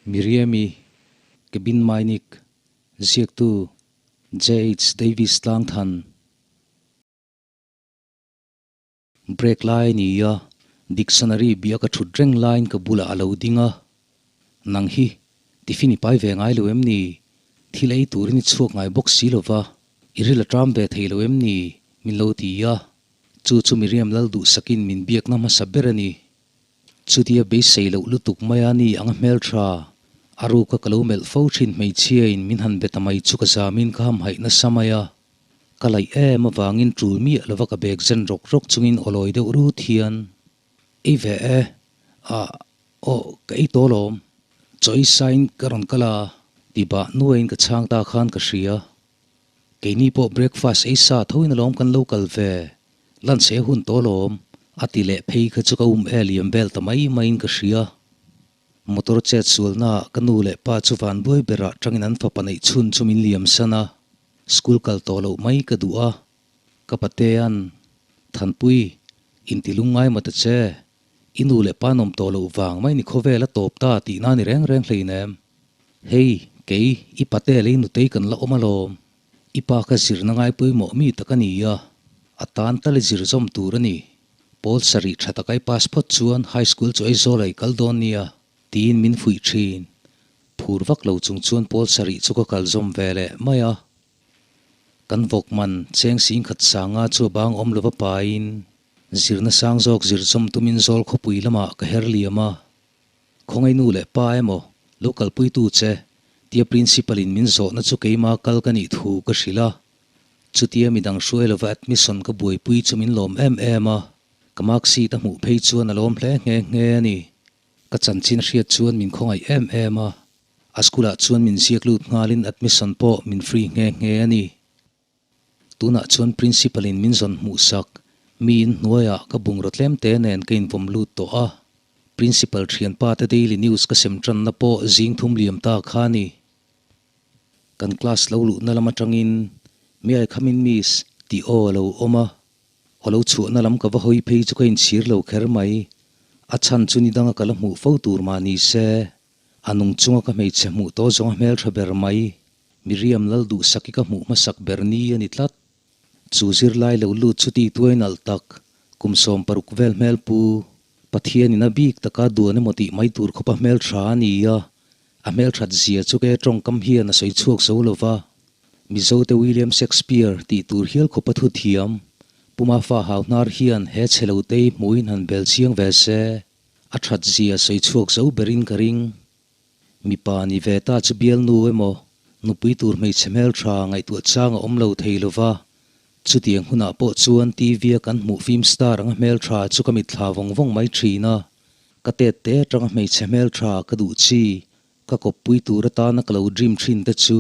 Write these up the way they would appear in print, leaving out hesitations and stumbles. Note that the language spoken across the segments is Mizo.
Miriami, Cabin Mainik, ziaktu JH Davis Tlangthan. Break lai a ni a, dictionary bia ka thut reng laiin ka bulah a lo ding a. Nang hi tiffin i pai ve ngai lo em ni? Thil ei turin i chhuak ngai bawk si lo va, i ril a ṭam ve thei lo em ni? Min lo ti a, chu chu Miriam lal duhsakin min biakna hmasa ber a ni. Chutia beisei loh lutuk mai a ni ang a hmeltha, a ruka ka lo melh fo thin hmeichhiain min han be ta mai chu ka zamin ka hamhaih nasa mai a. Ka laih em avangin tul miah lova ka bag zen rawk rawk chungin awlawi deuh rut hian, Ei ve e, ah, aw, ka ei tawh alawm, chaw ei sain ka rawn kal a, ti bah nuaiin ka chhang ta khan ka hria. Keini pawh breakfast ei sa thoin alawm kan lo kal ve, lunch ei hun tawh alawm, a ti leh phei kha chu ka um e liam vel ta mai maiin ka hria. Motor chet sualnaah ka nu leh pa chu van buai berah tangin an fapa neih chhun chu min liam san a, school kal tawh loh mai ka duh a, ka patea'n, Thanpui, inti lungngai maw ta che, I nu leh pa nawm tawh loh vang mai ni khawvel a tawp ta tih na ni reng reng hleinem. Hei, kei, i pate leh i nutei kan la awm alawm. I pa kha zirna ngai pawimawh mi tak a ni a, a tan tal i zir zawm tur a ni. Pawl sarih tha tak ai pass phawt chuan high school chu Aizawl ah i kal dawn nia, tiin min fuih thin. Phur vak lo chung chuan pawl sarih chu ka kal zawm ve leh mai a. Kan vawk man cheng singkhat sanga chu a bang awm lova pain Zirna sang zawk zir zawm tumin zawl khawpui lamah ka her liam a, Khawngaih nu leh pa emaw lo kalpuitu che tia Principal in min zawhna chu keima kal ka nih thu ka hrilh a. Chutia midang hruai lova admission ka buaipui chu min lawm em em a, ka mark sheet a hmuh phei chuan a lawm hle nghe nghe a ni. Ka chanchin hriat chuan min khawngaih em em a, a school ah chuan min ziak lut nghalin admission pawh min free nghe nghe a ni. Tunah chuan Principal in min zawn hmuh sak, mi in hnuaiah ka bungraw tlem te nen ka invawm lut tawh a. Principal thianpa te daily news ka sem tanna pawh zing thum liam ta kha a ni. Kan class lo luhna lam atangin May I come in miss? tih aw a lo awm a. Aw lo chhuahna lam ka va hawi phei chu ka inchhir lo kher mai. A chhan chu ni danga ka la hmuh fo tur mah ni se, a nung chunga ka hmeichhe hmuh tawh zawng a hmeltha ber mai. Miriam lal duhsak i ka hmuh hmasak ber ni a ni tlat. Chu zirlai lo lut chu ti tuai nalh tak, kum 16 vel hmel pu, Pathian in a bik taka duan emaw tih mai tur khawpa hmel tha a ni a, a hmel that zia chu ke tawngkam hian a sawi chhuak zo lo va. Mizote William Shakespeare tih tur hial khawpa thu thiam, Puma fa hau hnar hian he chhe lo tei hmuin han bel chiang ve se, a that zia sawi chhuak zo berin ka ring. Mipa ni ve ta chu bialnu emaw, nupui tur hmeichhe hmeltha ngaihtuah chang a awm lo thei lo va, chutiang hunah pawh chuan TV a kan hmuh film star anga hmeltha chu ka mitthla vawng vawng mai thin a, ka tet te atanga hmeichhe hmeltha ka duh chi, ka kawppui tur atana ka lo dream thin te chu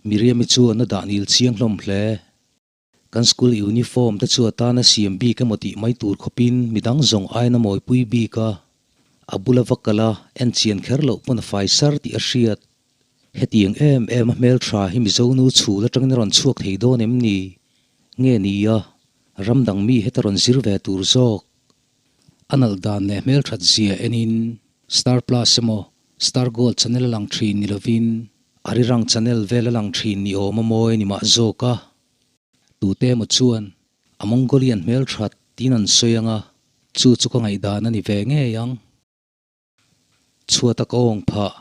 Miriam-i chuan a dah nil chiang hlawm hle. Kan school uniform te chu atana siam bik emaw tih mai tur khawpin midang zawng aiin a mawipui bik a, a bula va kal a, en chian kher loh pawn a fai sar tih a hriat. Hetiang em em a hmeltha hi Mizo nu chhul atangin a rawn chhuak thei dawn em ni? Nge ni a, ram dang mi heta rawn zir ve tur zawk? A nalh dan leh hmelthat zia enin Star Plus emaw Star Gold channel a lang thin ni lovin Arirang channel vel a lang thin ni awm a mawi ni mah zawk a. Tute emaw chuan a Mongolian hmelthat tiin an sawi ang a, chu chu ka ngaihdan a ni ve ngei ang. Chhuata ka awng phah,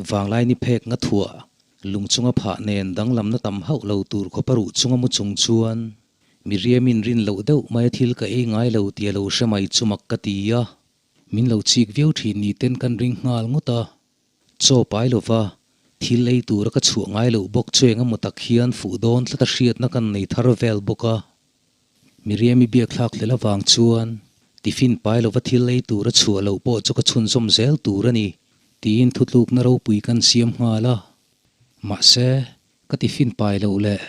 vanglai ni phek nga thuah, lung chunga phah nen danglamna tam hauh lo tur khawp a ruh chunga mu chung chuan Miriamin rin loh deuh mai a thil ka ei ngai lo tih a lo hre mai chu mak ka ti a. Min lo chik viau thin ni ten kan ring nghal ngawt a. Chaw pai lova thil ei tura ka chhuah ngai loh bawk chu eng emaw tak hian fuh dawn tlat a hriatna kan nei thar vel bawk a. Miriam-i biak thlak hlel avang chuan tiffin pai lova thil ei tura chhuah loh pawh chu ka chhunzawm zel tur a ni tiin thutlukna ropui kan siam nghal a. Mahse, ka tiffin pai loh leh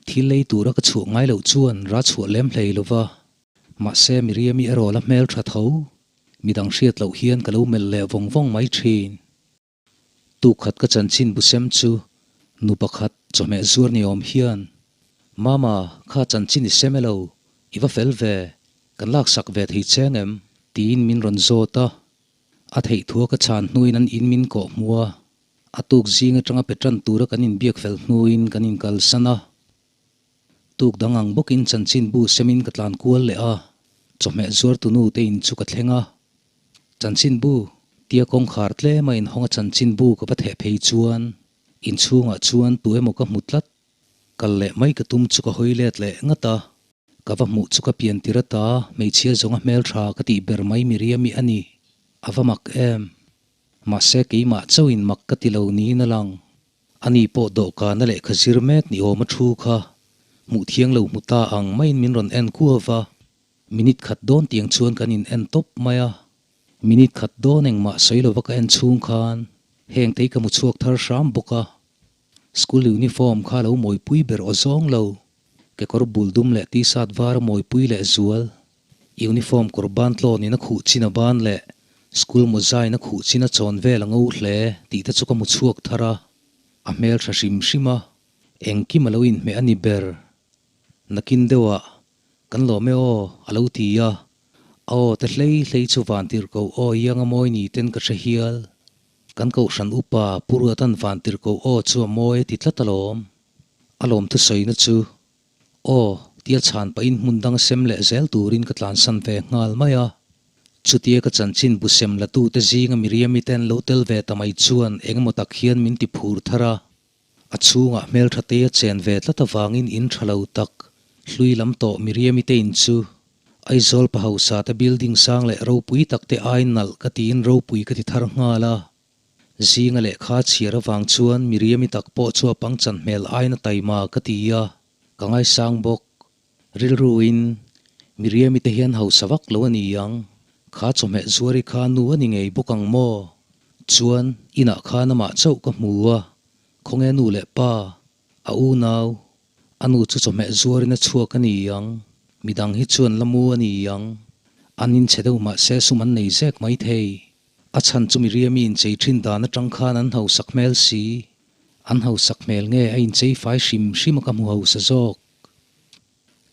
thil ei tura ka chhuah ngai loh chuan ra chhuah lem hlei lova. Mahse, Miriam-i erawh la hmel tha tho. Midang hriat loh hian ka lo melh leh vawng vawng mai thin. Tuk khat ka chanchin bu sem chu nu pakhat chawhmeh zuar ni awm hian, Mama, kha chanchin i sem elo, i va fel ve, kan laksak ve thei cheng em? Tiin min rawn zawt a, a theih thua ka chhan hnuin an in min kawh hmu a. A tuk zing atanga pe tan tura kan inbiak fel hnuin kan inkalsan a. Tuk dang ang bawkin chanchinbu semin ka tlan kual leh a, chawhmeh zuartu nu te in chu ka thleng a. Chanchinbu tia kawngkhar tlema inhawng a chanchinbu ka va theh phei chuan inchhungah chuan tu emaw ka hmu tlat. Kal leh mai ka tum chu ka hawi let leh ngat a, ka va hmuh chu ka pian tir ata hmeichhia zawnga hmeltha ka tih ber mai Miriam-i a ni. A va mak em? Mahse keimah chauhin mak ka ti lo niin a lang. Ani pawh dawhkana lehkha zir mek ni awm a thu kha hmuh thiang lo hmu ta ang maiin min rawn en kuau va, minute khat dawn tiang chuan kan in en tawp mai a. Minute khat dawn engmah sawi lova ka en chhung khan heng te hi ka hmu chhuak thar hram bawk a. School uniform kha lo mawipui ber aw zawng lo. Kekawr bul dum leh t-shirt var a mawipui leh zual. Uniform kawr ban tlawn in a khuh chin a ban leh school mawza in a khuh chin a chawn vel a ngo hle tih te chu ka hmu chhuak thar a. A hmel tha hrim hrim a, engkim a lo inhmeh a ni ber. Nakin deuhah Kan lawm e aw, a lo ti a. A aw te hlei hlei chu vantirhkoh aw iang a mawi ni ten ka hre hial. Kan kohhran upa Pu Ruatan vantirhkoh aw chu a mawi a ti tlat alawm. A lawm thusawina chu, Aw, tia chhan pahin hmun dang sem leh zel turin ka tlansan ve nghal mai a. Chutia ka chanchin bu sem latute zinga Miriami ten lo tel ve ta mai chuan engemaw tak hian min ti phur thar a. A chhungah hmeltha te a chen ve tlat avangin in tha lo tak, hlui lam tawh Miriami te in chu Aizawl pa hausa te building sang leh ropui tak te ai nalh ka tiin ropui ka ti thar nghal a. Zinga lehkha chhiar avang chuan Miriami tak pawh chu a pangchan hmel aina taima ka ti a, ka ngaisang bawk. Rilruin Miriami te hian hausa vak lo a ni ang, kha chawhmeh zuari kha nu a ni ngei bawk ang maw? Chuan inah khan amah chauh ka hmu a, khawnge nu leh pa, a unau, a nu chu chawhmeh zuarin a chhuak a ni ang, midang hi chuan la mu a ni ang, an inchhe deuh mahse sum an nei zek mai thei. A chhan chu Miriami inchei thin dan atang khan an hausak hmel si, an hausak hmel nge a inchei fai hrim hrim a ka hmu hausa zawk.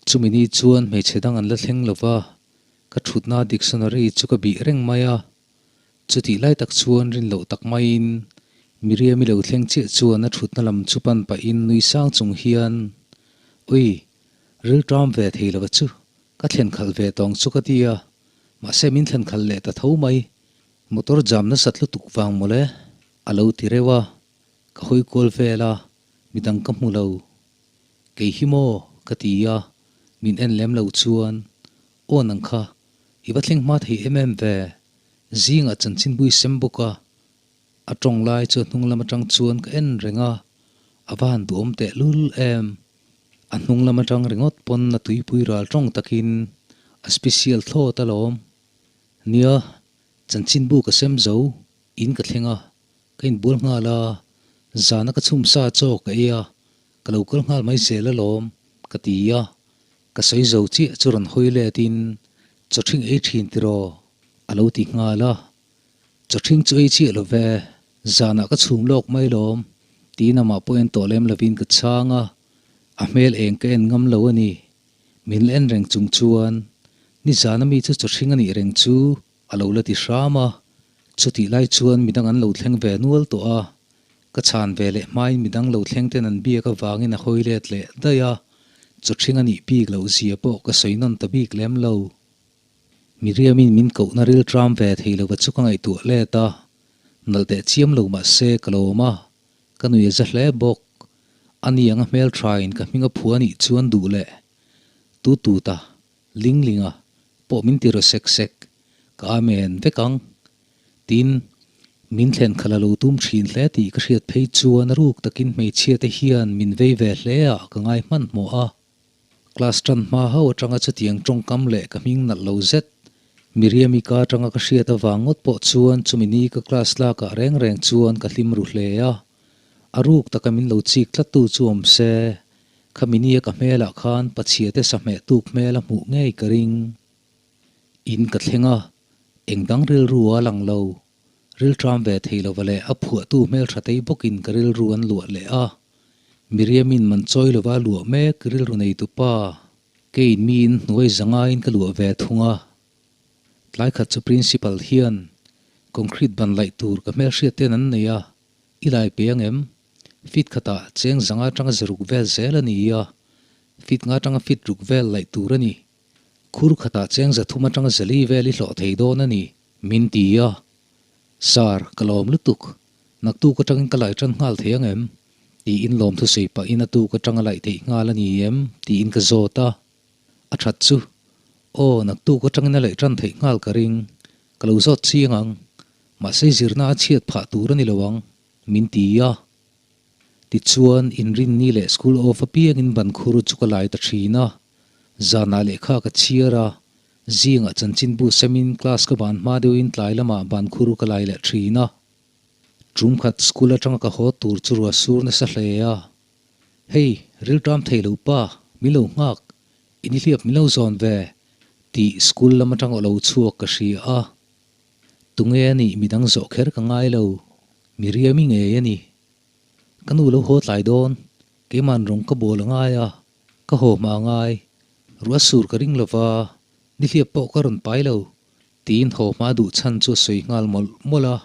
Chumi ni chuan hmeichhe dang an la thleng lo va, ka thutna dictionary chu ka bih reng mai a. Chutih lai tak chuan rin loh tak maiin Miriam-i lo thleng chiah chuan a thutna lam chu pan pahin nui sang chung hian, Ui, ril ṭam ve thei lo va chu, ka thlen khalh ve tawng chu ka ti a, mahse min thlen khalh leh ta tho mai. Motor jam nasat lutuk vang mawle, a lo ti reuh a, ka hawi kual vel a, midang ka hmu lo. Kei hi maw? ka ti a, min en lem lo chuan, Aw nang kha, i va thleng hma thei em em ve, zingah chanchinbui sem bawk a, a tawng lai chu a hnung lam atang chuan ka en reng a, a va han duhawm teh lul em. A hnung lam atang ringawt pawn a tuipui ral tawng takin a special thlawt alawm. Nia, chanchinbu ka sem zo, in ka thleng a, Ka inbual nghal a, zana ka chhum sa chaw ka ei a, ka lo kal nghal mai zel alawm, ka ti a. Ka sawi zo chiah chu rawn hawi let in, Chaw ṭhing ei ṭhin tiraw? a lo ti nghal a. Chaw ṭhing chu ei chiah lo ve, zanah ka chhum lawk mai lawm, tiin amah pawh en tawh lem lovin ka chhang a, a hmel eng ka en ngam lo a ni. Min la en reng chung chuan, Nizana mi chu chaw ṭhing a nih reng chu, A lo la ti hram a, chutih lai chuan midang an lo thleng ve nual tawh a, ka chhan ve leh hmain midang lo thleng ten an biak avangin a hawi let leh daih a, chawthring a nih bik loh zia pawh ka sawi nawn ta bik lem lo. Miriamin min kohna ril tram ve thei lova chu ka ngaihtuah let a, nalh teh chiam lo mah se ka lawm a, ka nui a za hle bawk. Ani anga hmelthain ka hming a phuah anih chuan duh leh tu tut a. Linglinga pawh min ti raw sek sek, ka amen vek ang. Tin, min thlen khalh a lo tum thin hle tih ka hriat phei chuan a ruk takin hmeichhia te hian min vei ve hle a ka ngai hmanhmawh a. Class tan hma ho atanga chutiang tawngkam leh ka hming nalh lo zet. Miriami ka atanga ka hriat avang ngawt pawh chuan chumi ni ka class lakah reng reng chuan ka hlim ru hle a. A ruk taka min lo chik tlattu chu awm se, Khami nia ka hmelah khan pachhia te sahmeh tuk hmel a hmuh ngei ka ring. In ka thleng a, eng dang rilru a lang lo. Rilṭam ve thei lova leh a phuahtu hmelṭha tei bawkin ka rilru an luah leh a. Miriamin man chawi lova a luah mek rilru neitu pa, keiin miin hnuai zangaiin ka luah ve thung a. Tlai khat chu Principal hian concrete ban laih tur ka hmelhriat ten an nei a. I lai pe ang em? Feet khatah cheng zanga atanga zaruk vel zel a ni a, feet nga atanga feet ruk vel laih tur a ni. Khur khatah cheng zathum atanga zali vel i hlawh thei dawn a ni, min ti a. Sir, ka lawm lutuk. Naktuk atangin ka laih tan nghal thei ang em? Tiin lawmthu sawi pahin a tuk atanga laih theih nghal a ni em? Tiin ka zawt a. A that chu, Aw, naktuk atangin a laih tan theih nghal ka ring. Ka lo zawt chiang ang. Mahse zirna a chhiat phah tur a ni lo ang, min ti a. Tichuan, inrinni leh school off apiangin ban khur chu ka lai ta thin a. Zanah lehkha ka chhiar a, zingah chanchinbu semin class ka ban hma deuhin tlai lamah ban khur ka lai leh thin a. Tum khat school atanga ka haw tur chu ruah sur nasa hle a. Hei, rilṭam thei lo pa, min lo nghak, in i hliap min lo zawn ve, tih school lam atanga lo chhuak ka hria a. Tunge a nih midang zawh kher ka ngai lo, mi riami ngei a ni. Ka nu lo haw tlai dawn, keiman rawng ka bawl a ngai a, ka haw hma a ngai. Ruah sur ka ring lova, nihliap pawh ka rawn pai lo, tiin haw hma duh chhan chu a sawi nghal mawlh mawlh a.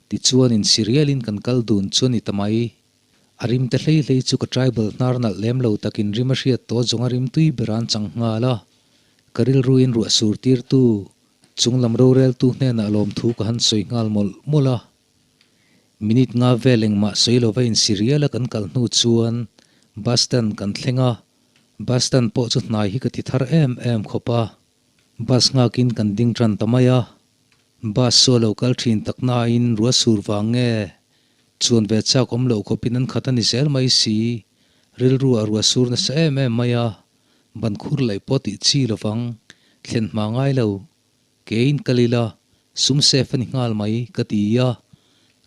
Tichuan in sirialin kan kal dun chu a ni ta mai. A rim te hlei hlei chu ka tribal hnar nalh lem lo takin rim a hriat tawh zawng a rim tui ber an chang nghal a. Ka rilruin ruah sur tirtu Chung lam roreltu hnenah lawmthu ka han sawi nghal mawlh mawlh a. Minute nga vel engmah sawi lova insi rial a kan kal hnu chuan bus stand kan thleng a, bus stand pawh chu hnai hi ka ti thar em em khawp a. Bus nghakin kan ding tan ta mai a. Bus chu a lo kal thin tak nain ruah sur vang nge chuan ve chak awm loh khawpin an khat a ni zel mai si. Rilru a ruah sur nasa em em mai a. Ban khur laih pawh tih chi lovang, thlen hma ngai lo. Keiin kal ila, sum safe a ni nghal mai, ka ti a.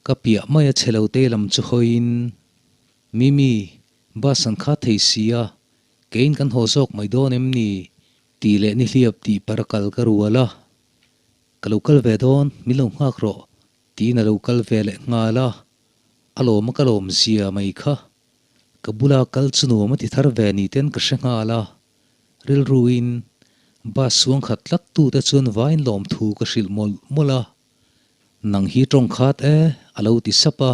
Ka piah mai a chhe lo te lam chu hawiin, Mimi, bus an khat thei si a, keiin kan haw zawk mai dawn em ni? Tih leh nihliap tih par a kal ka rual a. Ka lo kal ve dawn, min lo nghak rawh, tiin a lo kal ve leh nghal a. A lawm a ka lawm zia mai kha. Ka bula kal chu nuam a ti thar ve ni ten ka hre nghal a, rilruin bus suang khat tlat tu te chuan vain lawmthu ka hrilh mawlh mawlh a, Nang hi tawng khat e, a lo ti sap a.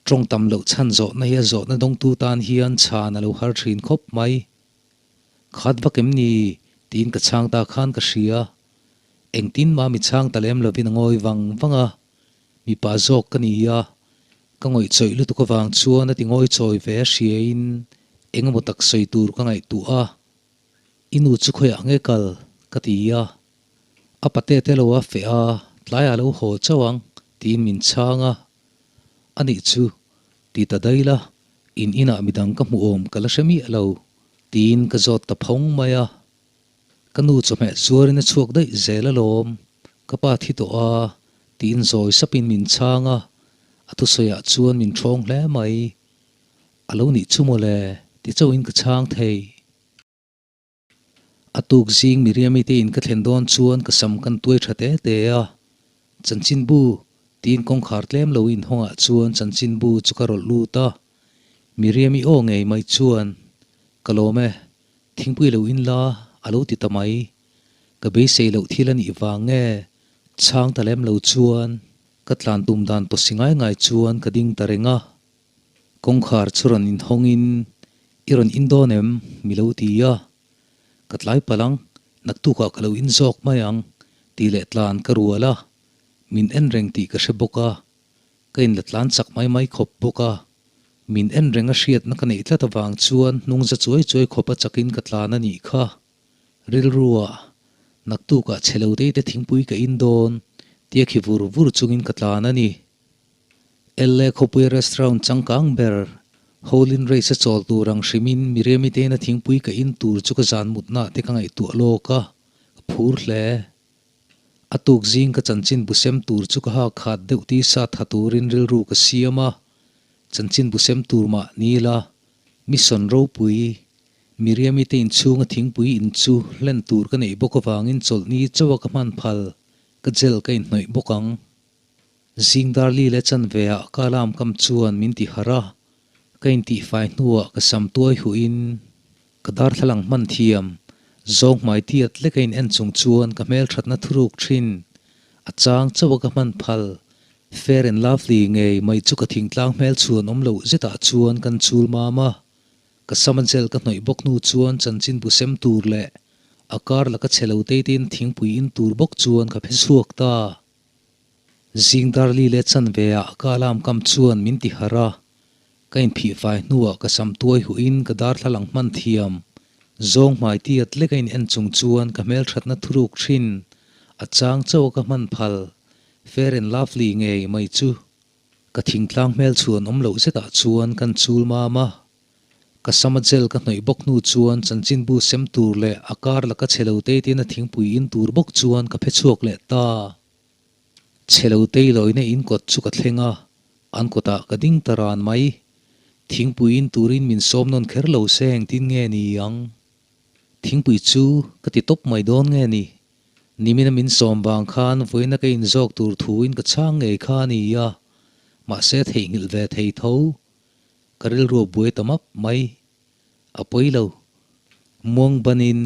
Tawng tam loh chhan zawhna hi a zawhna dawngtu tan hian chhan a lo har thin khawp mai. Khat vak em ni? tiin ka chhang ta khan ka hria. Engtin mah mi chhang ta lem lovin a ngawi vang vang a, mipa zawk ka ni a, Ka ngawihchawih lutuk avang chuan a ti ngawichawi ve a hriain eng emaw tak sawi tur ka ngaihtuah a, I nu chu khawiah nge kal? ka ti a. A pate te lo a feh a, tlaiah a lo haw chauh ang tiin min chhang a. A nih chu, ti ta daih la, in inah midang ka hmu awm ka la hre miah lo tiin ka zawt ta phawng mai a. Ka nu chawhmeh zuarin a chhuak daih zel alawm, ka pa thi tawh a, tiin zawi sapin min chhang a, a thusawiah chuan min ṭhawng hle mai. A lo nih chu mawle, ti chauhin ka chhang thei. A tuk zing Miriami te in ka thlen dawn chuan ka sam kan tuai ṭha te te a, chanchinbu tiin kawngkhar tlem lo inhawngah chuan chanchinbu chu ka rawlh lut a, Miriami aw ngei mai chuan, Ka lawm e, Thingpui lo in la, a lo ti ta mai. Ka beisei loh thil a nih vang nge? Chhang ta lem lo chuan ka tlan tum dan pawsi ngai ngai chuan ka ding ta reng a. Kawngkhar chu rawn inhawngin, I rawn in dawn em? mi lo ti a. Ka tlai palh ang, naktukah ka lo in zawk mai ang, tih leh tlan ka rual a. Min en reng tih ka hre bawk a. Ka inla tlan chak mai mai khawp bawk a, min en reng a hriatna ka neih tlat avang chuan hnung za chuai chuai khawp a chakin ka tlan a nih kha. Rilrua, naktukah chhe lo te te thingpui ka in dawn, tia khi vur vur chungin ka tlan a ni. LA khawpui restaurant changkang ber, Hole in Race a chawl tur ang hrimin Miriami tena thingpui ka in tur chu ka zan mutna te ka ngaihtuah lawk a, ka phur hle. A tuk zing ka chanchin bu sem tur chu ka hak khat deuh ti sa tha turin rilru ka siam a, chanchin bu sem tur mah ni la, mission ropui, Miriami te inchhunga thingpui in chu hlen tur ka neih bawk avangin chawlhni chauha ka hman phal, ka gel ka inhnawih bawk ang. Zing darli leh chanve ah ka alarm kam chuan min ti harh a, ka intihfai hnuah ka sam tuai huhin Ka darthlalang hman thiam, zawng hmai tiat lek a in en chung chuan ka hmelthatna thuruk thin. A chang chauh a ka hman phal. Fair and Lovely ngei mai chu ka thingtlang hmel chhuan awm loh zetah chuan kan chul mam a, ka sam a gel ka hnawih bawk hnu chuan chanchinbu sem tur leh a kar laka chhe lo teitin thingpui in tur bawk chuan ka phe chhuak ta. Zing darli leh chanve ah ka alarm kam chuan min ti harh a, ka inphih fai hnuah ka sam tuai huhin ka darthlalang hman thiam. Zawng hmai tiat lek a in en chung chuan ka hmelthatna thuruk thin a chang chauh a ka hman phal Fair and Lovely ngei mai chu. Ka thingtlang hmel chhuan awm loh zetah chuan kan chul mam a, ka sama gel ka hnawih bawk hnu chuan chanchinbu sem tur leh a kar laka chhe lo teitin a thingpui in tur bawk chuan ka phe chhuak leh ta. Chhe lo tei lawina in kawt chu ka thleng a, an kawtah ka ding ta ran mai. Thingpui in turin min sawm nawn kher lo se engtin nge ni ang? Thingpui chu ka ti tawp mai dawn nge ni? Nimina min sawm vang khan vawiina ka inzawk tur thuin ka chhang ngei kha a ni a, mahse theihnghilh ve thei tho. Ka rilru a buai ta map mai. A pawi lo. Muang banin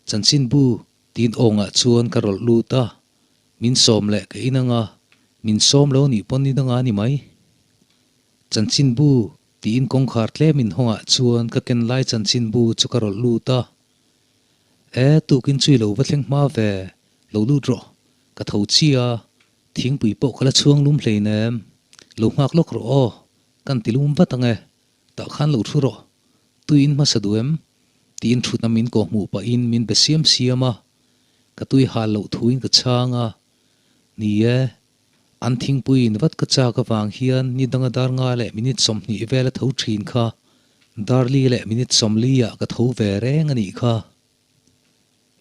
chanchinbu tiin awngah chuan ka rawlh lut a, min sawm leh ka in anga, min sawm lo nih pawn ni danga ni mai. Chanchinbu tiin kawngkhar tlem inhawngah chuan ka ken lai chanchinbu chu ka rawlh lut a. E, tukin chu i lo va thleng hma ve, lo lut rawh, ka tho chi a, thingpui pawh ka la chhuang lum hleinem, lo nghak lawk rawh aw, kan ti lum vat ang e, tah khan lo thu rawh, tui in hmasa duh em? tiin thutna min kawh hmuh pahin min be siam siam a, ka tui hal loh thuin ka chhang a, ni e, an thingpui in vat ka chak avang hian ni danga dar nga leh minute 20 vel a tho thin kha, Darli leh minute 40 ah ka tho ve reng a nih kha.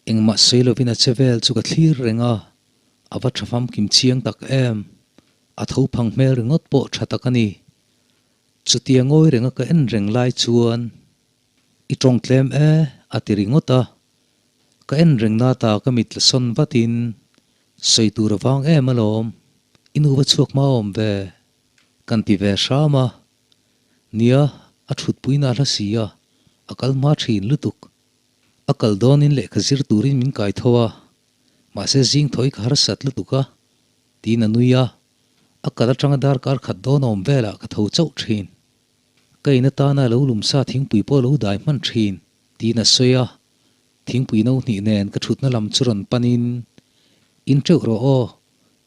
Engmah sawi lovin a che vel chu ka thlir reng a, a va tha famkim chiang tak em. A tho phang hmel ringawt pawh tha tak a ni. Chutia ngawi renga ka en reng lai chuan, I tawng tlem e, a ti ringawt a. Ka en reng nata ka mit la sawn vatin, Sawi tur a vang em alawm, i nu va chhuak hma awm ve, kan ti ve hram a. Nia, a thutpuina a hla si a, a kal hma thin lutuk. A kal dawnin lehkha zir turin min kai tho a, mahse zing thawi ka harsat lutuk a, tiin a nui a. A kal atanga darkar khat dawn awm velah ka tho chauh thin. Ka in atana lo lumsa thingpui pawh lo dai hman thin, tiin a sawi a. Thingpui no hnih nen ka thutna lam chu rawn panin, In teuh rawh aw,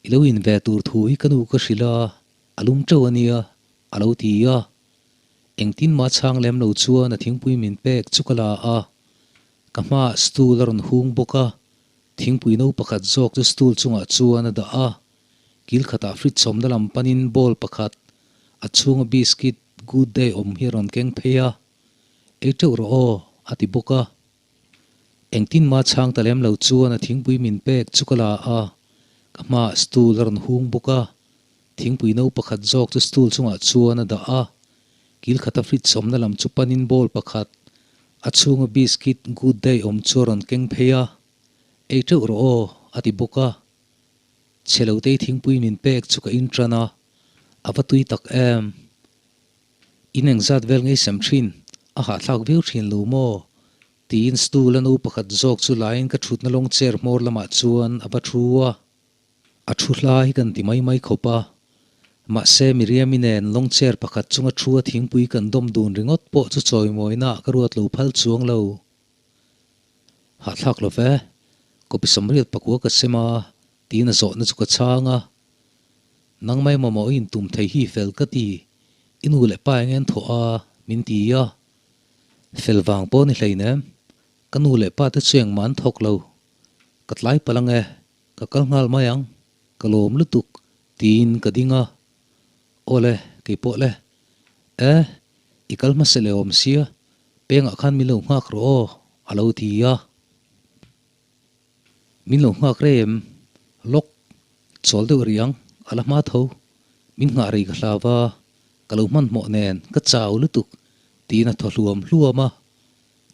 i lo in ve tur thu hi ka nu ka hrilh a, a lum teuh a nia, a lo ti a. Engtin mah chhang lem lo chuan a thingpui min pek chu ka la a, ka hmaah stool a rawn hung bawk a, thingpui no pakhat zawk chu stool chungah chuan a dah a, kil khatah fridge awmna lam panin bowl pakhat a chhunga biscuit good day awm hi a rawn keng phei a, Ei teuh rawh aw, a ti bawk a. Engtin mah chhang ta lem lo chuan a thingpui min pek chu ka la a, ka hmaah stool a rawn hung bawk a, thingpui no pakhat zawk chu stool chungah chuan a dah a, kil khata fridge awmna lam chu panin bowl pakhat a chhunga biscuit good day awm chu a rawn keng phei a, Ei teuh rawh aw, a ti bawk a. Chhe lo tei thingpui min pek chu ka inṭan a, a va tui tak em. In engzat vel ngei sem thin, a hahthlak viau thin lo maw? tiin stool a nu pakhat zawk chu laiin ka thutna lawng chair hmawr lamah chuan a va thu a. A thu hla hi kan ti mai mai khawp a, mahse Miriam-i nen lawng chair pakhat chunga thu a thingpui kan dawm dun ringawt pawh chu chawimawina ah ka ruat lo phal chuang lo. Hahthlak lo ve, kawpi 80 pakua ka sem a, tiin a zawhna chu ka chhang a. Nang mai mamawh i intum thei hi fel ka ti, i nu leh pa eng en thawh a, min ti a. Fel vang pawh ni hleinem, ka nu leh pa te chu engmah an thawk lo. Ka tlai palh ang e, ka kal nghal mai ang, ka lawm lutuk, tiin ka ding a. Awle, kei pawh le. E, i kal hmasa leh awm sia, pengah khan min lo nghak rawh aw, a lo ti a. Min lo nghak rei em? Lawk, chawl deuh rih ang, a la hma tho. Min nghah rei ka hlau a, ka lo hmanhmawh nen ka chau lutuk, tiin a thaw hluam hluam a.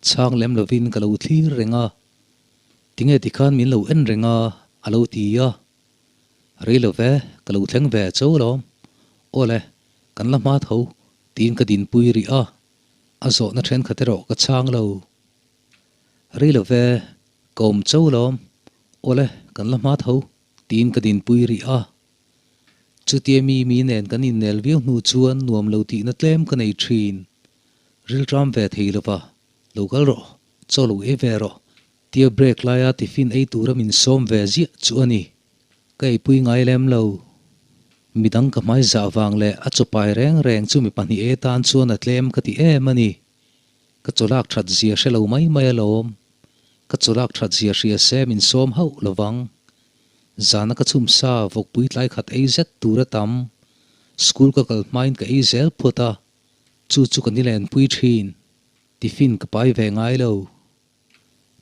Chhang lem lovin ka lo thlir reng a. Tinge tikhan min lo en reng a, a lo ti a. Rei lo ve, ka lo thleng ve cho lawm. Awle, kan la hma tho, tiin ka dinpui rih a. A zawhna thenkhat erawh ka chhang lo. Rei lo ve, ka awm cho lawm. Awle, kan la hma tho, tiin ka dinpui rih a. Chutia mi mi nen kan innel viau hnu chuan nuam lo tihna tlem ka nei thin. Rilṭam ve thei lova, lo kal rawh, chaw lo ei ve rawh, tia break laia tiffin ei tura min sawm ve ziah chu a ni. Ka eipui ngai lem lo. Midang ka hmai zah vang leh a chawpai reng reng chu mi pahnih e tan chuan a tlem ka ti em a ni. Ka chawlak that zia hre lo mai mai alawm. Ka chawlak that zia hria se min sawm hauh lovang. Zana ka chhum sa vawkpui tlai khat ei zet tur a tam. School ka kal hmain ka ei zel phawt a, chu chu ka nilenpui thin. Tiffin ka pai ve ngai lo.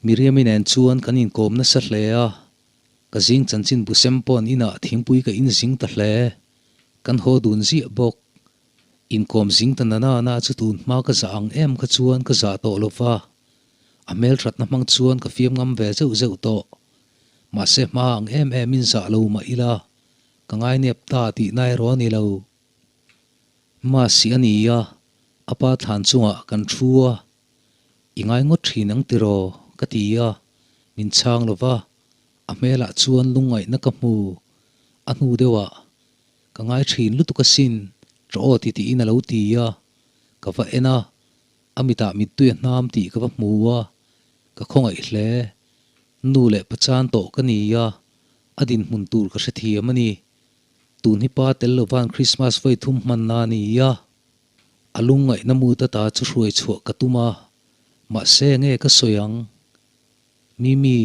Miriami nen chuan kan inkawm nasa hle a, ka zing chanchin bu sem pawn inah thingpui ka inzing ta hle. Kan haw dun ziah bawk. Inkawm zing ta na na na chu tun hma ka zah ang em kha chuan ka zah tawh lo va, a hmelthatna hmang chuan ka fiam ngam ve zeuh zeuh tawh. Mahse hma ang em em in zah lo mah ila, ka ngainep ta tih na erawh a ni lo. Mahse a ni a, a pa thlan chungah kan thu a, I ngai ngawt thin ang tiraw? ka ti a, min chhang lo va, a hmelah chuan lungngaihna ka hmu. A hnu deuhah, Ka ngai thin lutuk asin, ṭa aw ti tiin a lo ti a, ka va en a, a mitah mittui a hnam tih ka va hmu a, ka khawngaih hle. Nu leh pachan tawh ka ni a, a dinhmun tur ka hrethiam a ni. Tun hi pa tel lovan Krismas vawi thum hmanna a ni a. A lungngaihna mut ata chu hruai chhuah ka tum a, mahse nge ka sawi ang? Mimi,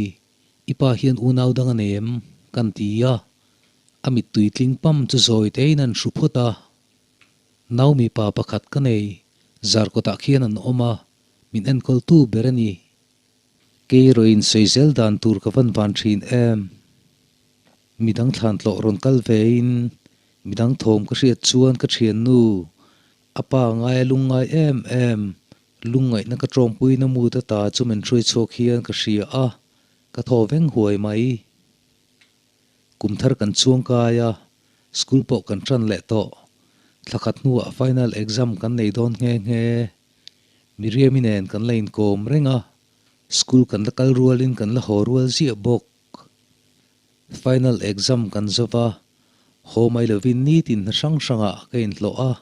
i pa hian unau dang a nei em? Kan ti a, a mittui tling pam chu zawi tein an hru phawt a. Nau mipa pakhat ka nei, zarkawtah khian an awm a, min enkawltu ber a ni. Kei erawhin sawi zel dan tur ka van van thin em? Midang thlan tlawh rawn kal vein midang thawm ka hriat chuan ka thiannu, a pa ngaia lungngai em em, lungngaihna ka tawngpuina mut ata chu min hruai chhuak hian ka hria a, ka thaw veng huai mai. Kum thar kan chuang kai a, school pawh kan tan leh tawh. Thla khat hnuah final exam kan nei dawn nghe nghe. Miriami nen kan la inkawm reng a, school kan la kal rualin kan la haw rual ziah bawk. Final exam kan zo va, haw mai lovin nitin hna hrang hrangah ka inhlawh a.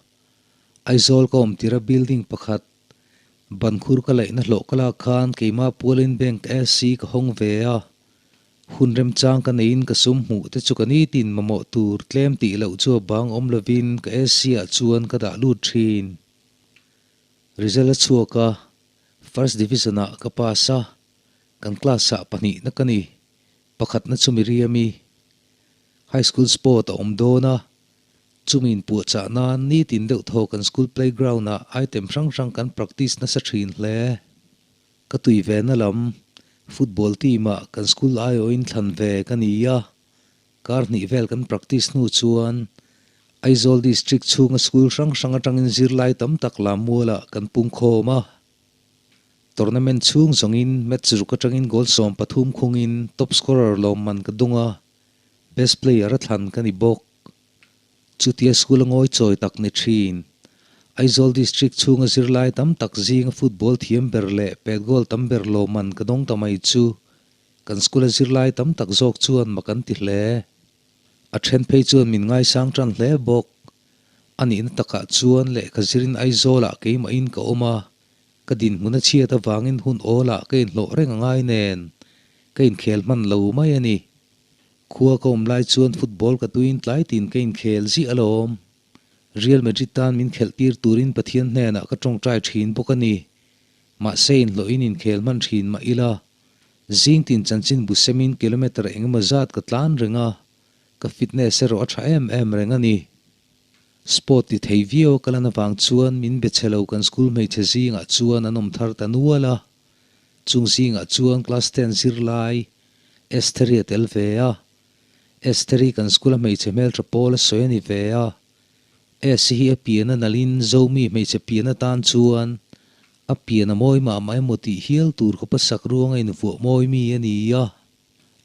Aizawl ka awm tira building pakhat, bankhur ka laihna hlawh ka lak khan keimah pualin bank SC ka hawng ve a. Hun remchang ka neiin ka sum hmuh te chu ka nitin mamawh tur tlem tih loh chu a bang awm lovin ka SC ah chuan ka dah lut thin. Result a chhuak a, First Division ah ka pass a, kan class ah pahnihna ka ni, pakhatna chu Miriam-i. High School Sport a awm dawn a, chumi inpuahchah nan nitin deuh thaw kan school playground ah item hrang hrang kan practice nasa thin hle. Ka tui ve na lam, football team ah kan school aiawhin thlan ve ka ni a, Kar hnih vel kan practice hnu chuan Aizawl District chhunga school hrang hrang atangin zirlai tam tak Lammualah kan pungkhawm a. Tournament chhung zawngin match ruk atangin goal 13 khungin top scorer lawmman ka dung a, best player a thlan ka ni bawk. Chutia school a ngawi chawi tak ni thin. Aizawl District chhunga zirlai tam tak zinga football thiam ber leh pet goal tam ber lawmman ka dawng ta mai chu Kan school a zirlai tam tak zawk chuan mak an ti hle. A then phei chuan min ngaisang tan hle bawk. A nihna takah chuan lehkha zirin Aizawlah keimahin ka awm a, ka dinhmun a chhiat avangin hun awlah ka inhlawh reng a ngai nen ka inkhel hman lo mai a ni. Khua ka awm lai chuan football ka tuiin tlai tin ka inkhel ziah alawm. Real Madrid tan min khelh tir turin Pathian hnenah ka tawngtai thin bawk a ni. Mahse inhlawhin inkhel hman thin mah ila, Zing tin chanchin bu semin kilometre engemaw zat ka tlan reng a, ka fitness erawh a tha em em reng a ni. Sport ti thei viau a ka lan avang chuan min be chhe lo kan school hmeichhe zingah chuan an awm thar ta nual a, chung zingah chuan class ten zirlai Estheri a tel ve a, Estheri kan school a hmeichhe hmeltha pawl a sawi a ni ve a, Esi hi a pian a nalhin Zomi hmeichhe pian atan chuan A pian a mawi mah mah emaw tih hial tur khawpa sak ruanga invuah mawi mi a ni a,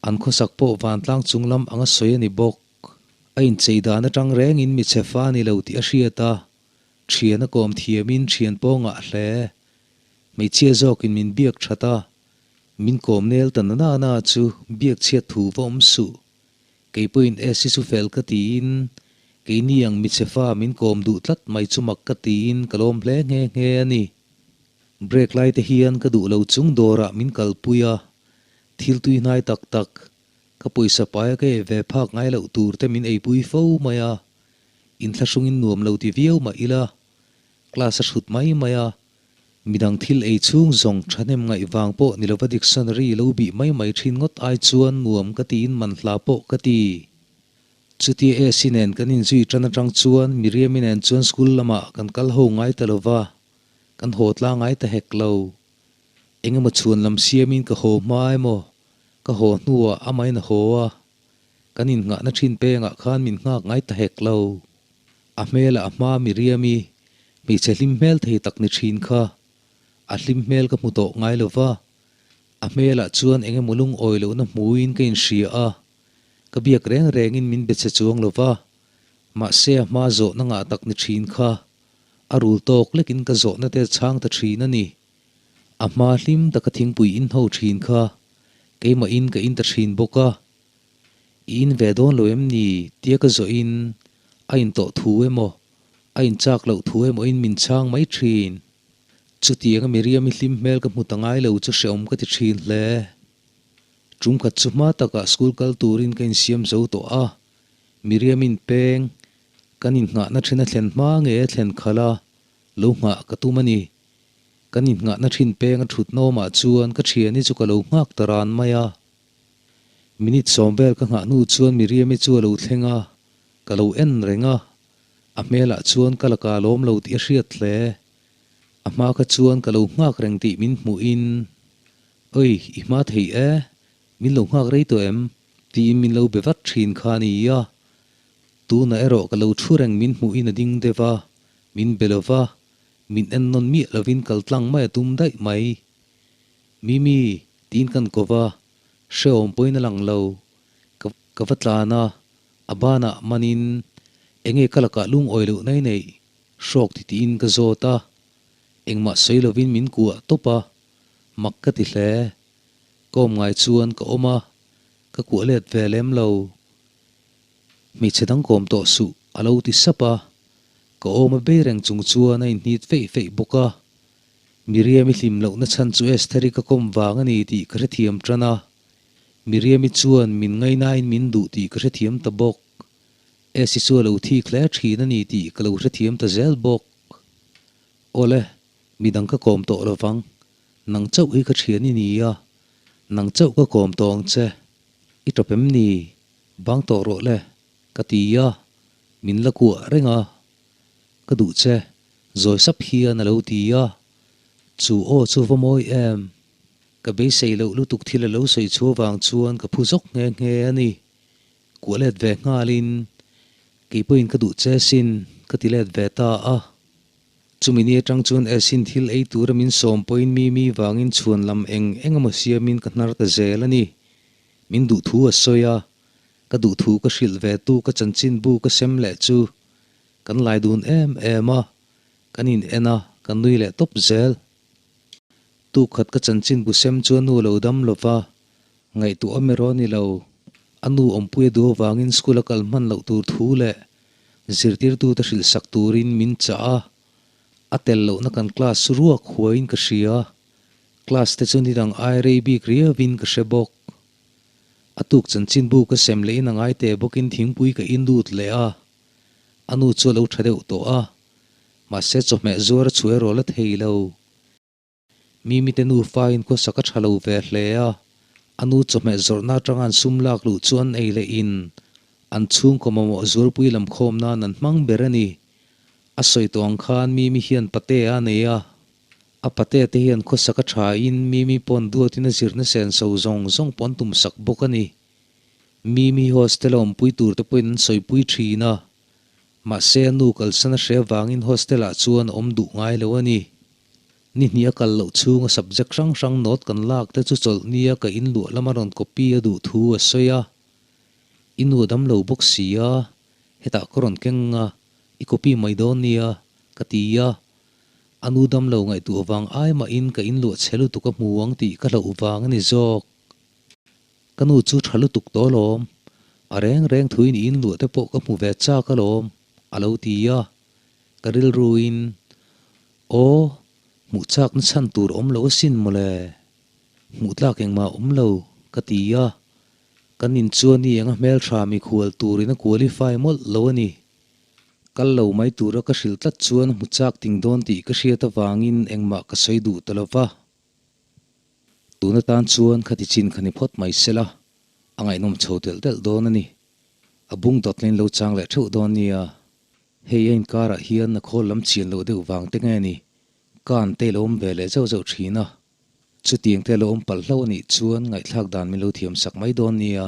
an khawsak pawh vantlang chung lam anga sawi a ni bawk. A inchei dan atang rengin mi chhe fa a ni lo tih a hriat a, thian a kawm thiamin thian pawh ngah hle. Hmeichhia zawkin min biak that a, min kawm nel ta na na chu biak chhiat thu va awm suh. Kei pawhin Esi chu fel ka tiin. Keini ang michhe fa min kawm duh tlat mai chu mak ka tiin ka lawm hle nghe nghe a ni. Break lai te hian ka duh lo chung dawrah min kalpui a, thil tui hnai tak tak, ka pawisa paia ka ei ve phak ngai loh tur te min eipui fo mai a, inthlahrungin nuam lo ti viau mah ila, class a hrut mai mai a, Midang thil ei chhung zawng thahnem ngaih vang pawh ni lova dictionary lo bih mai mai thin ngawt ai chuan nuam ka tiin man hla pawh ka ti. Chutia Esi nen kan inzui tan atang chuan Miriami nen chuan school lamah kan kal ho ngai ta lova, kan haw tlang ngai ta hek lo. Engemaw chhuan lam siamin ka haw hma emaw, ka haw hnuah amahin a haw a, kan innghahna thin pengah khan min nghak ngai ta hek lo. A hmelah a hma Miriami, hmeichhe hlim hmel thei tak ni thin kha. A hlim hmel ka hmu tawh ngai lo va. A hmelah chuan eng emaw lungawi lohna hmuin ka inhria a, ka biak reng rengin min be che chuang lo va. Mahse a hma zawhna ngah tak ni thin kha. A rul tawk lekin ka zawhna te chhang ta thin a ni. A hma hlim taka thingpui in ho thin kha keimahin ka in ta thin bawk a. I in ve dawn lo em ni? tia ka zawhin a intawh thu emaw, a inchak loh thu emaw in min chhang mai thin. Chutianga Miriam-i hlim hmel ka hmu ta ngai lo chu hrehawm ka ti thin hle. Tum khat chu hma takah school kal turin ka insiam zo tawh a, Miriam-in peng kan innghahna then a thlen hma nge a thlen khalh a, lo nghah ka tum a ni. Kan innghahna thin peng a thut nawmah chuan ka thiani chu ka lo nghak ta ran mai a. Minute sawm vel ka nghah hnu chuan Miriam-i chu a lo thleng a, ka lo en reng a, a hmelah chuan ka laka lawm lo tih a hriat hle. A hma kha chuan ka lo nghak reng tih min hmuhin, Oi, i hma thei e, min lo nghak rei tawh em? tiin min lo be vat thin kha a ni a. Tunah erawh ka lo thu reng min hmuhin a ding deuh a, min be lo va, min en nawn miah lovin kal tlang mai a tum daih mai. Mimi, tiin kan ko va, hrehawm pawhin a lang lo. Ka ka va tlan a, a banah manin enge ka lakah lungawi loh nai neih hrawk ti tiin ka zawt a, engmah sawi lovin min kuah tawp a, mak ka ti hle. Ka awm ngai chuan ka awm a, ka kuah let ve lem lo. Hmeichhe dang kawm tawh suh, a lo ti sap a, ka awm a bei reng chung chuan a inhnit feih feih bawk a. Miriam-i hlim lohna chhan chu Estheri ka kawm vang a ni tih ka hrethiam tan a. Miriam-i chuan min ngainain min duh tih ka hrethiam ta bawk. Esi chu a lo thik hle thin a ni tih ka lo hrethiam ta zel bawk. Awle, midang ka kawm tawh lo vang. Nang chauh hi ka thian i ni a, nang chauh ka kawm tawh ang che. I tawp em ni? Bang tawh rawh le, ka ti a, min la kuah reng a. Ka duh che, zawi sap hian a lo ti a. Chu aw chu va mawi em? Ka beisei loh lutuk thil a lo sawi chhuah vang chuan ka phu zawk nghe nghe a ni. Kuah let ve nghalin, Kei pawhin ka duh che sin, ka ti let ve ta a. Chumi ni atang chuan Esin thil ei tura min sawm pawhin mi mi vangin chhuan lam eng eng emaw siamin ka hnar ta zel a ni. Min duh thu a sawi a, ka duh thu ka hrilh ve tu ka chanchinbu ka sem leh chu Kan lai dun em em a, kan in en a, kan nui leh tawp zel. Tuk khat ka chanchin bu sem chu a nu lo dam lo va, ngaihtuah awm erawh a ni lo. A nu awmpui a duh avangin school a kal hman loh tur thu leh zirtirtute hrilh sak turin min chah a, a tel lohna kan class chu ruak huaiin ka hria. Class te chu nidang ai rei bik riauin ka hre bawk. A tuk chanchinbu ka sem lehin a ngai teh bawkin thingpui ka in lut leh a. A nu chu a lo tha deuh tawh a, mahse chawhmeh zuar a chhuai rawh la thei lo. Mimite nufa in khawsak a tha lo ve hle a, a nu chawhmeh zawrhna atanga an sum lak luh chu an ei leh in an chhungkaw mamawh zualpui lam khawm nan an hmang ber a ni. A sawi tawh ang khan Mimi hian pate a nei a, a pate te hian khawsak a tha in Mimi pawn duatin a zirna senso zawng zawng pawn tumsak bawk a ni. Mimi hostel a awmpui tur te pawhin an sawipui thin a, mahse a nu kalsan a hre avangin hostel ah chuan a awm duh ngai lo a ni. Ni hnih a kal loh chhunga subject hrang hrang note kan lak te chu chawlh nia ka in luah lama rawn copy a duh thu a sawi a. I nu a dam lo bawk si a, hetah ka rawn keng a, i copy mai dawn nia, ka ti a. A nu dam lo ngaihtuah vang ai mahin ka in luah chhe lutuk a hmu ang tih ka hlauh vang a ni zawk. Ka nu chu tha lutuk tawh alawm. A reng reng thuin i inluah te pawh ka hmu ve chak alawm, a lo ti a. Ka rilruin, Aw, hmuh chakna chhan tur awm lo asin mawle. Hmuh tlak engmah awm lo, ka ti a. Kan in chuan i enga hmeltha mikhual turin a qualify mawlh lo a ni. Kal lo mai tura ka hrilh tlat chuan hmu chak ting dawn tih ka hriat avangin engmah ka sawi duh ta lo va. Tun atan chuan khati chin kha ni phawt mai sela, a ngaihnawm chho telh telh dawn a ni. A bung dawt leng lo chang leh theuh dawn nia. Hei a inkarah hian a khawl lam chian loh deuh vang te nge ni? Kan te lo awm ve leh zauh zauh thin a. Chutiang te lo awm palh hlauh a nih chuan ngaihthlak dan min lo thiam sak mai dawn nia.